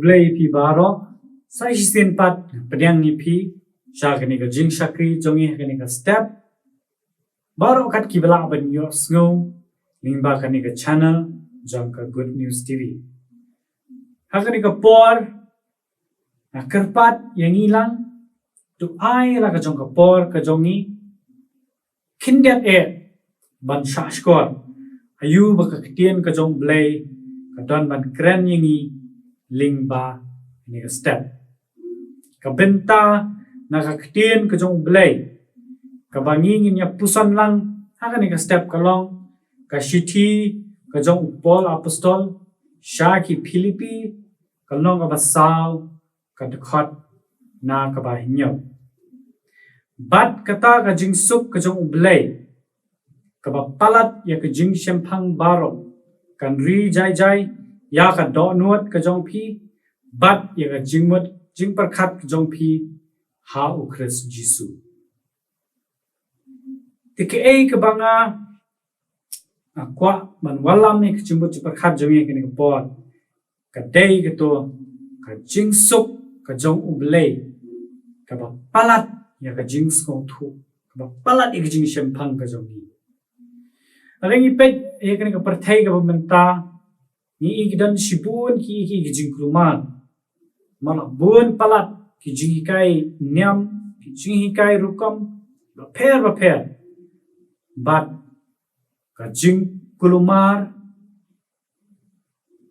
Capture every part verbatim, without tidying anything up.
Khublei ïa phi baroh, sa shisien pat pdiang ïa phi sha kane ka jingshakri jong ngi ha kane ka step. Baroh kat kiba lah ban ïohsngew lyngba kane ka channel jong ka Good News T V. Ha kane ka por, nga kyrpad ïa ngi lang, to ai la ka jong ka por ka jong ngi, khyndiat eh ban shahshkor ïa u ba ka ktien ka jong U Blei ka don ban kren ïa ngi lyngba kane ka step. Ka bynta na ka ktien ka jong U Blei kaba ngi ngin ïa puson lang ha kane ka step ka long ka shithi ka jong u Paul Apostol sha ki Philippi, ka lynnong kaba saw, ka dkhot na kaba hynñiew. Bad kata ka jingsuk ka jong U Blei kaba palat ïa ka jingshemphang baroh kan ri jai jai ïa ka dohnud ka jong phi bad ïa ka jingmut jingpyrkhat ka jong phi ha U Khrist Jisu. Te kaei kaba nga kwah ban wallam ïa ka jingmut jingpyrkhat jong ngi ha kane ka por ka dei kato ka jingsuk ka jong U Blei kaba palat ïa ka jingsngewthuh, kaba palat ïa ka jingshemphang ka jong ngi. Lada ngi peit ïa kane ka pyrthei kaba mynta, ngi i ki don shibun ki, ki, ki jingkulmar. Namar la bun palat ki jinghikai niam, ki jinghikai rukom bapher bapher. Bad ka jingkulmar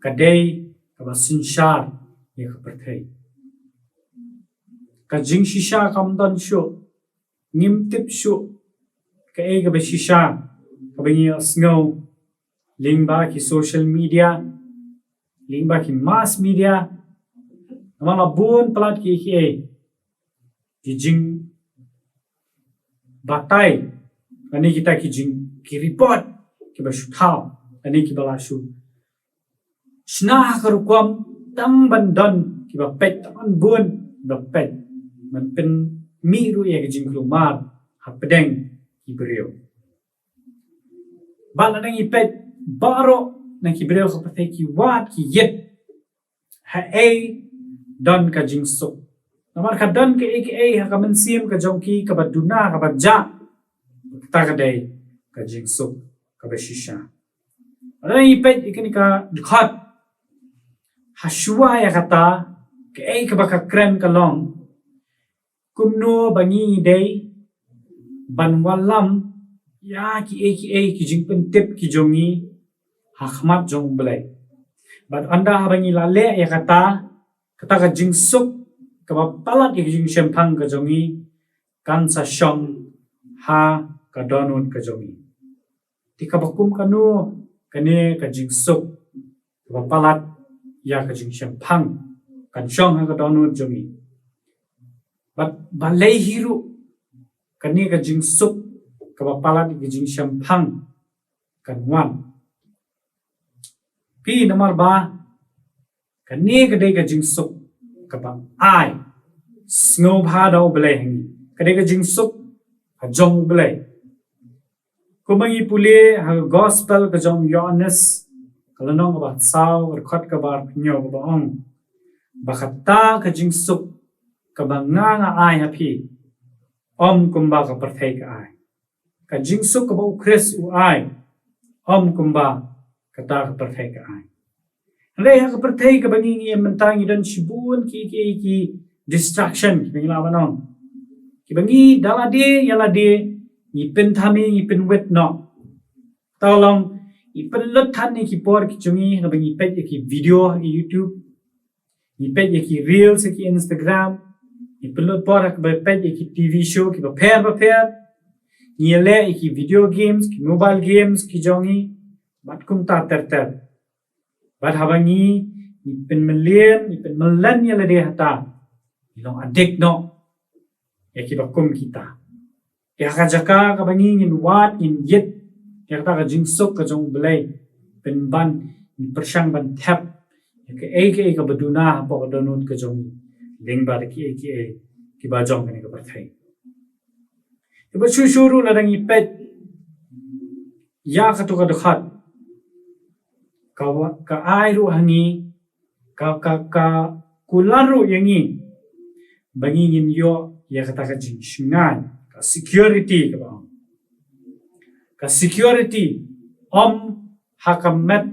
ka dei kaba synshar ïa ka pyrthei. Ka jingshisha kam don shuh, ngim tip shuh kaei kaba shisha kaba ngi ïohsngew lyngba ki social media, lyngba ki mass media. Namar la bun palat ki, ki, ki jingbatai lane kita ki jing, ki report kiba shu thaw lane kiba la shu shna ha ka rukom tang ban don kiba peit, tang ban bun kiba peit, ban pynmih ruh ïa ka jingkulmar hapdeng ki briew. Bad lada ngi peit, baroh na ki briew ha ka pyrthei ki wad ki ïit haei don ka jingsuk. Namar ka don kaei kaei ha ka mynsiem ka jong ki kaba duna, kaba jah. Kata ka dei ka jingsuk kaba shisha. Lada ngi peit ïa kane ka dkhot, ha shuwa ïa kata, kaei kaba ka kren ka long, kumno ba ngi dei ban wallam ïa kiei kiei ki jingpyntip ki jong ngi ha khmat jong U Blei. Bad ynda haba ngi la leh ïa kata, kata ka jingsuk kaba palat ïa ka jingshemphang ka jong ngi kan sa shong ha ka dohnud ka jong ngi. Te kaba kum kano kane ka jingsuk kaba palat ïa ka jingshemphang kan shong ha ka dohnud jong ngi? Bad balei hi ruh kane ka jingsuk kaba palat ïa ka jingshemphang kan wan? Phi, namar ba kane ka dei ka jingsuk kaba ai sngewbha da U Blei ha ngi. Ka dei ka jingsuk ka jong U Blei. Kumba ngi pule ha ka gospel ka jong u Ïoannis, ka lynnong kaba saw, ka dkhot kaba arphew hynñiew, kaba ong ba kata ka jingsuk kaba nga nga ai ha phi, ym kumba ka pyrthei ka ai. Ka jingsuk kaba U Khrist u ai, ym kumba kata ka pyrthei ka ai. Hynrei ha ka pyrthei kaba ngi ngi em mynta ngi don shibun ki, ki, ki distraction kiba ngi lah ban ong, kiba ngi da lade ïa lade ngi pynthame, ngi pynwit noh. Kata long ngi pynlut than ïa ki por ki jong ngi haba ngi peit ïa ki video ha ki YouTube, ngi peit ïa ki reels ha ki Instagram, ngi pynlut por haba peit ïa ki T V show kiba pher bapher, ngi leh ïa ki video games, ki mobile games ki jong ngi, bad kumta ter ter. Bad haba ngi, ngi pynmlien, ngi pynmlien ïa lade hata, ngi long addict noh ïa kiba kum kita. Te ha ka jaka kaba ngi ngin wad, ngin ïit ïa kata ka jingsuk ka jong U Blei, pynban ngi pyrshang ban thep ïa kaei kaei kaba duna hapoh ka dohnud ka jong ngi lyngba da kiei kiei kiba jong kane ka pyrthei. Te bad shuh shuh ruh lada ngi peit ïa kato ka dkhot, ka wa-, ka ai ruh ha ngi ka, ka, ka kular ruh ïa ngi ba ngi ngin ïoh ïa kata ka jingshngaiñ, ka security kaba ong. Ka security ym ha ka met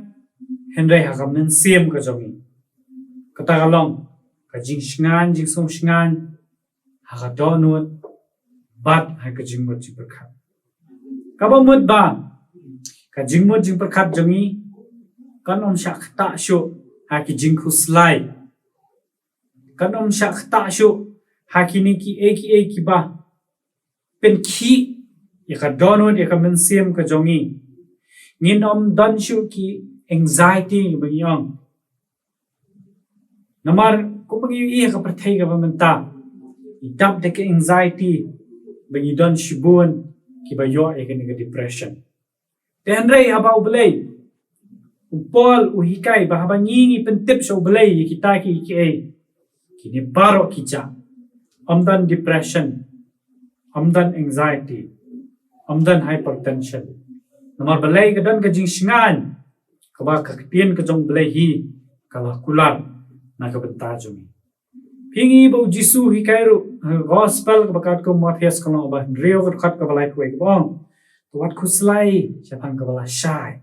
hynrei ha ka mynsiem ka jong ngi. Kata ka long ka jingshngaiñ, jingsngewshngaiñ ha ka dohnud bad ha ka jingmut jingpyrkhat. Kaba mut ba ka jingmut jingpyrkhat jong ngi kan ym shah ktah shuh ha ki jingkhuslai. Kan ym shah ktah shuh ha kine kiei kiei kiba pynkhih ïa ka dohnud, ïa ka mynsiem ka jong ngi. Ngin ym don shuh ki anxiety ba ngi ong. Namar kumba ngi ïohi ha ka pyrthei kaba mynta, i dap da ka anxiety ba ngi don shibun kiba ïoh ïa kane ka depression. Te hynrei haba U Blei, u Paul u hikai ba haba ngi ngi pyntip sha U Blei ïa kita kiei kiei, kine baroh ki jah. Ym don depression, ym don anxiety, ym don hypertension. Namar balei? Ka don ka jingshngaiñ kaba ka ktien ka jong U Blei hi ka la kular na ka bynta jong ngi. Phi ngi ba U Jisu hikai ruh ha gospel kaba katkum Mathaios ka lynnong ba hynriew ka dkhot kaba laiphew wei kaba ong, to wat khuslai shaphang kaba lashai.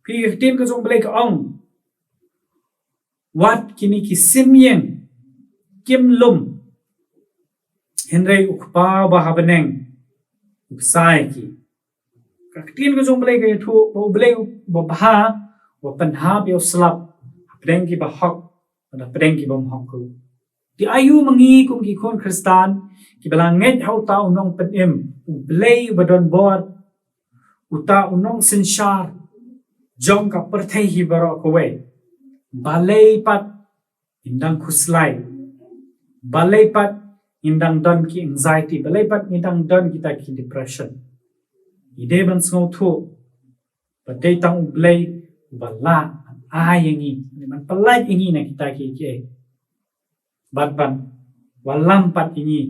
Phi, ka ktien ka jong U Blei ka ong, wat kine ki simïing kim lum, hynrei U Kpa uba ha bneng u bsa ïa ki. Ka ktien ka jong U Blei ka ïathuh ba U Blei uba bha, uba pynhap ïa u slap hapdeng kiba hok bad hapdeng ki bym hok ruh. Te aïu ma ngi kum ki khun Khristan kiba la ngeit ha uta u nongpynim, U Blei uba don bor, uta u nongsynshar jong ka pyrthei hi baroh kawei, balei pat ngin dang khuslai? Balei pat ngin dang don ki anxiety? Balei pat ngin dang don kita ki depression? Ngi dei ban sngewthuh ba dei tang U Blei uba lah ban ai ïa ngi, ban pyllait ïa ngi na kita kiei kiei, bad ban wallam pat ïa ngi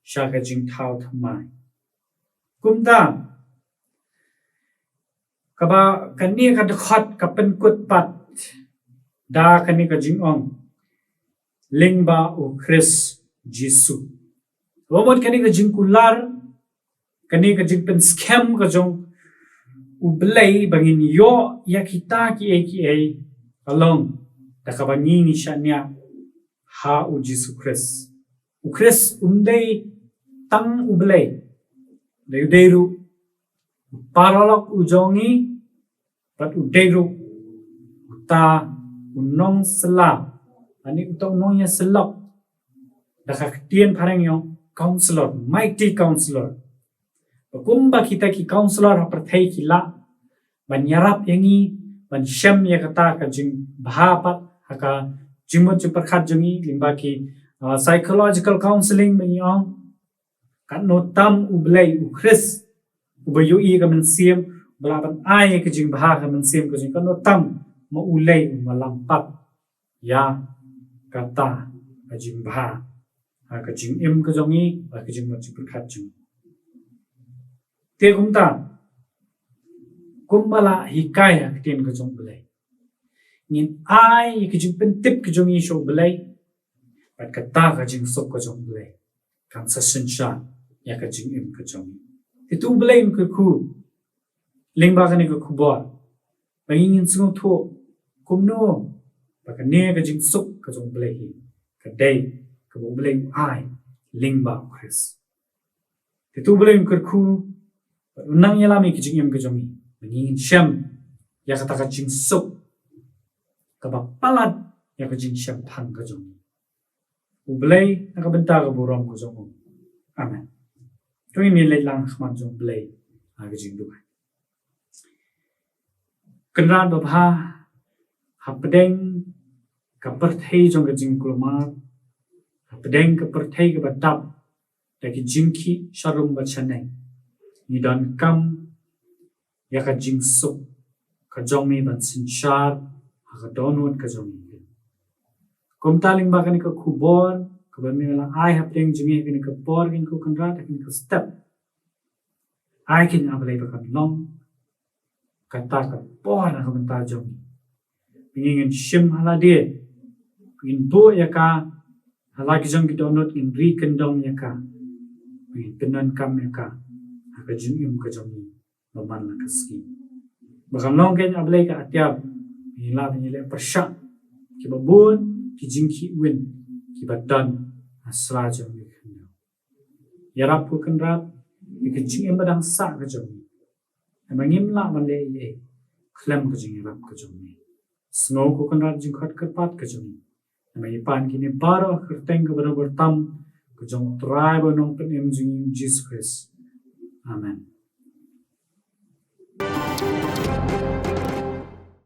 sha ka jingthaw thymmai. Kumta, kaba kane ka dkhot ka pynkut pat da kane ka jingong, lyngba U Khrist Jisu. Kaba mut kane ka jingkular, kane ka jingpynskhem ka jong U Blei ba ngin ïoh ïa kita kiei kiei ka long da kaba ngi ngi shaniah ha U Jisu Khrist. U Khrist um dei tang U Blei, dei, u dei ruh u paralok u jong ngi, bad u dei ruh uta u nongsylla, lane uta u nongïasyllok. Da ka ktien phareng ïa u Counselor, Mighty Counselor. Ba kumba kita ki counselor ha pyrthei ki lah ban ïarap ïa ngi, ban shem ïa kata ka jingbha pat ha ka jingmut jingpyrkhat jong ngi, lyngba ki, ah, psychological counseling ba ngi ong. Katno tam U Blei, U Khrist, uba ïohi ka mynsiem, uba lah ban ai ka jingbha ka mynsiem ka jong ngi, katno tam ma U Blei un wallam pat ïa kata ka jingbha ha ka jingim ka jong ngi, ha ka jingmut jingpyrkhat jong ngi. Te kumta, kumba la hikai ha ka ktien ka jong U Blei, ngin ai ka jingpyntip ka jong ngi sha U Blei, bad kata ka jingsuk ka jong U Blei kan sa synshar ïa ka jingim ka jong ngi. Te to U Blei un kyrkhu lyngba kane ka khubor ba ngi ngin sngewthuh kumno ba kane ka jingsuk ka jong U Blei hi ka dei kaba U Blei u ai lyngba U Khrist. Te to U Blei un kyrkhu bad un nang ïalam ïa ka jingim ka jong ngi ba ngi ngin shem ïa kata ka jingsuk kaba palat ïa ka jingshemphang ka jong ngi. U Blei na ka bynta ka burom ka jong u. Amen. To ngin ïaleit lang ha khmat jong U Blei ha ka jingduwai. Kynrad babha, hapdeng ka pyrthei jong ka jingkulmar, hapdeng ka pyrthei kaba dap da ki jingkhih sharum bad shaneng, ngi donkam ïa ka jingsuk ka jong me ban synshar ha ka dohnud ka jong me. Kumta lyngba kane ka khubor kaba me la ai hapdeng jong ngi ha kane ka por, kane ka kynrad, ha kane ka step, ai kane, A Blei, ba kan long kata ka por na ka bynta jong ngi. Phi ngin shim ha lade, phi ngin buh ïa ka ha la ki jong ki dohnud, ngin ri kyndong ïa ka, phi ngin pyndonkam ïa ka ha ka jingim ka jong ngi ba man la ka sngi. Ba kan long kein, A Blei, ka atiar, phi ngin lah ban ïaleh pyrshah kiba bun ki jingkhih win kiba don ha sla jong ngi. Ïarap ko Kynrad ïa ka jingim ba dang sah ka jong ngi, namar ngim lah ban leh ei ei khlem ka jingïarap ka jong me. Sngew ko Kynrad jingkhot kyrpad ka jong ngi, namar ngi pan kine baroh ha ka kyrteng kaba don bor tam ka jong U Trai bad U Nongpynim jong ngi U Jisu Khrist. Amen.